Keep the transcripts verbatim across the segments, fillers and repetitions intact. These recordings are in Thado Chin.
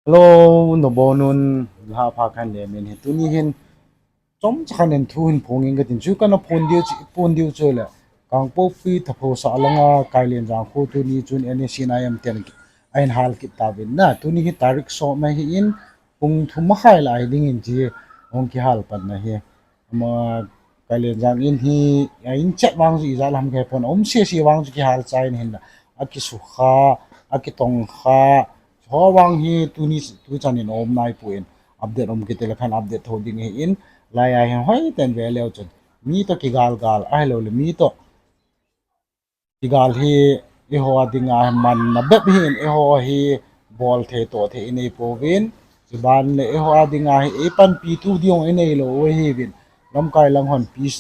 Hello, nabonun, lha pha khan le min hi tuni hin chomcha khat in thu hin phong inge katin chu kana phong diu chu, phong diu chu le Kangpokpi Thaphosah langa Kailenjang kho tuni chun N S C N I M ten ahin hal kit tauvin na, tuni hi tarik som ahin pung thum makhai lai dingin chi hung kihal pan ahi. Ama Kailenjang in hi, a in chet vang chu ijat lam kahe pon, um sese vang chu kihal chai in hinla, akisukha, akitongkha, ho vang hi tuni, tuchan in um nai pon, update um kit le khan update tho ding ahin, laiya hin hoiten ve leu chun, mi toh kigal gal, ahilou le mi toh kigal hi eiho a dinga hi manna bep ahin, eiho hi bol thei toh thei inei pouvin, chuban le eiho a dinga hi eipanpi tu ding inei lou u ahiuvin, lamkai lang hon peace,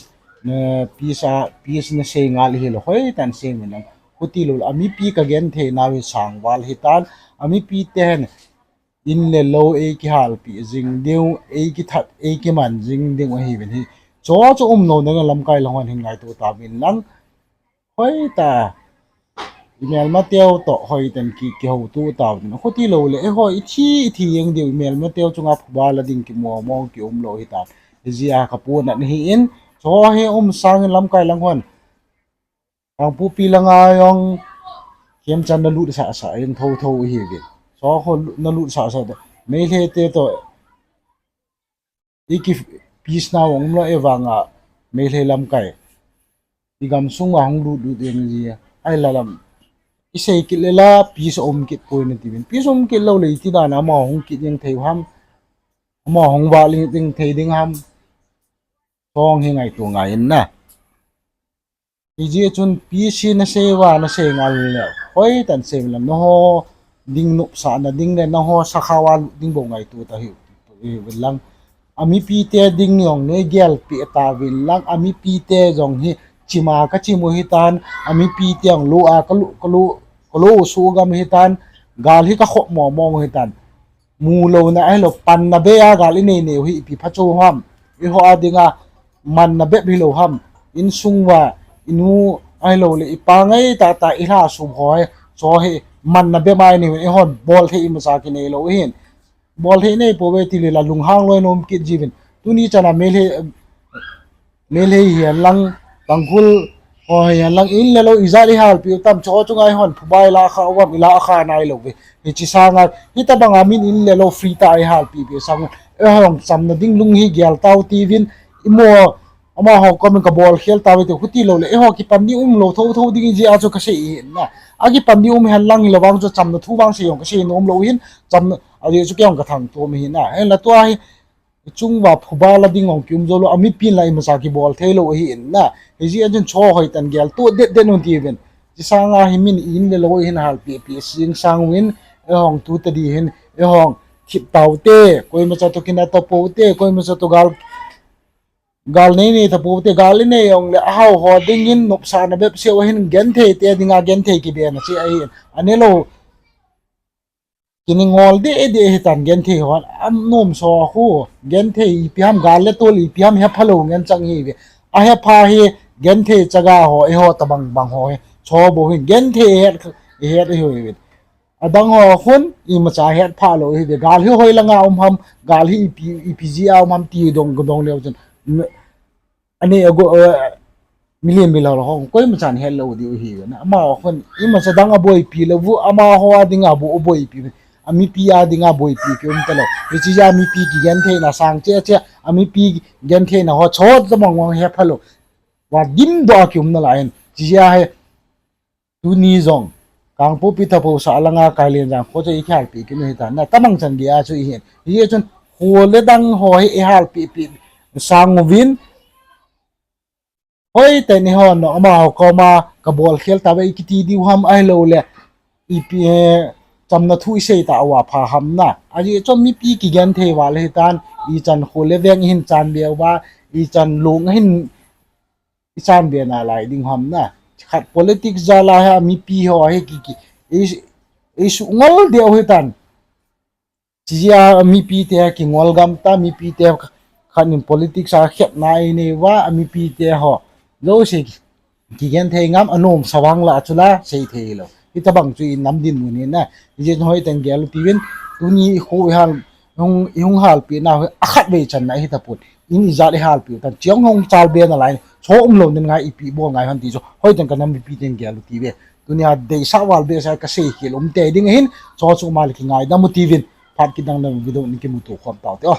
eh, peace a, peace nasei ngal hilou hoiten sei uvin lang. Chuti lou le, amipi kagenthei nau hi sangval hitan, amipi ten in le lou eikihalpi jing diu, eikithat, eikiman jing diu ahiuvin hi. Chu chu um lou ding lamkai lang hon hin ngaito tauvin lang. Hoitah, imelmateu toh hoiten ki, kihouto tauvin. Chuti lou le, eiho ithi, ithi jeng diu, imelmateu chunga phuba la ding kimomo kium lou hitan. Hijeh a kapuina ahin, chu hi um sangin lamkai lang hon Kangpokpi langa jong kemchan nalut sasa jeng thotho ahiuvin. Chu ho nalut sasa toh, Meitei te toh iki peace na um lou e vanga, Meitei lamkai igamsung a hung lut lut jeng ji, ahila lam isei kit le la peace um kit poi natiuvin. Peace um kit lou le iti dan a amaho hung kit jeng thei u ham, amaho hung vah jeng thei ding ham, chu hi ngaito ngai in na. Hijeh chun peace nasei uva, nasei ngal le hoiten sei uvin lang, nangho ding nopsahna ding le nangho sakhao a lut ding bou ngaito ta hih uvin lang. Amipite ding jong neigelpeh tauvin lang, amipite jong hi chima kachim u hitan, amipite jong lo a kalo, kalo, kalo suhgam hitan, gal hi kakhop mong mong u hitan. Mu louna ahilou, panna bei a gal inei nei u hi ipi phatchom ham. Eiho a dinga manna bep hilou ham. Insung uva inu ahilou le ipa ngai tahtah ilhasum ho hi, chu hi manna bep a inei u, eihon bol thei imacha kinei lou ahin. Bol thei nei pouve ti le la lunghang loi nom kit jiuvin. Tuni chana Meitei, Meitei hihen lang, Tangkhul ho hihen lang, in le lou ijat ihalpi u tam, chu chunga eihon phuba ila kha u ham, ila kha nai lou uve. Hiche sanga hitobanga min in le lou free tah a ihalpi peh sanga, eihon chamna ding lung hi gel tau tiuvin, imo amaho komin kabol khel tauve ti, chuti lou le eiho kipan ding um lou thotho ding jeh a chu kasei ahin na. Akipan ding um hen lang hile vang chu chamna thu vang sei jong kasei nom lou ahin, chamna, ajeh chu kei jong kathangtom ahin na. Hinla tua hi chung uva phuba la ding jong kium jou lou, amipin la imacha kibol thei lou ahin na. Hijeh a chun chu hoiten geltoh det det un tiuvin. Hiche sanga hi min in le lou hin halpeh peh jing sang uvin, eihon tu tadi hin, eihon thip taute, koimacha toh kinah ta poute, koimacha toh gal, gal nei nei ta poute, gal inei jong le ahao ho dingin nopsahna bep seh u ahin, genthei te dinga genthei kibena cheh ahin, anelou kini ngol deh deh hitan genthei hon, anom so khu, genthei ipi ham, gal le tol ipi ham hepha lou ngen chang hiuve. Ahepha hi genthei chaga ho, eiho tobang bang ho hi, chu bou hin genthei het, het hiuve. Adang ho khun imacha hetphah lou hiuve. Gal hi hoi langa um ham, gal hi ipi, ipi jeh a um ham ti dong, dong leu chun, anei ago, eh, milen milhou ho koimachan het lou diu ahiuve na. Amaho khun imacha dang aboipi lou u, amaho a dinga bou aboipi, amipi a dinga boipi kium talou. Hiche jeh a mipi kigentheina sang cheh cheh, amipi gentheina ho chu tobang vang hepha lou uva dimdoh a kium nalai in. Hiche jeh a hi tuni jong Kangpokpi Thaphosah langa Kailenjang kho chu ikihalpeh kit u hitan na, tobang chan gei a chu ihin. Hijeh chun kho le dang ho hi ihalpeh peh sang uvin, hoiten eihon amaho koma kabol khel tauve ikiti diu ham, ahilou le ipi, eh, chamna thu isei tauva pha ham na. Ajeh chu mipi kigenthei val hitan, ichan kho le veng ihin chanbe uva, ichan long ahin ichanbe nalai ding ham na. Khat politics jal a hi mipi ho hi ki, ki, i, isuh ngol deh u hitan. Hiche jeh a mipi te kingol gam ta, mipi te khat in politics a khepna inei uva, amipi te ho jouse kigenthei ngam, anomsa vang la chu la sei thei lou. Hitobang chu inam dinmun ahi na. Hijeh chun hoiten gel u tiuvin, Tuni ikho ihal, hung, ihung halpeh nau hi akhatvei channa ahi tapon. In ijat ihalpeh u tan, cheng hung chalbe nalai, cho umlou nin ngai ipi bol ngai hon ti chu hoiten kana mipi ten gel u tiuve. Tunia deisah val behseh a kasei khel um tei ding ahin, cho chu umle kingaidam u tiuvin, phat kidang le video in kimuto khom taute o.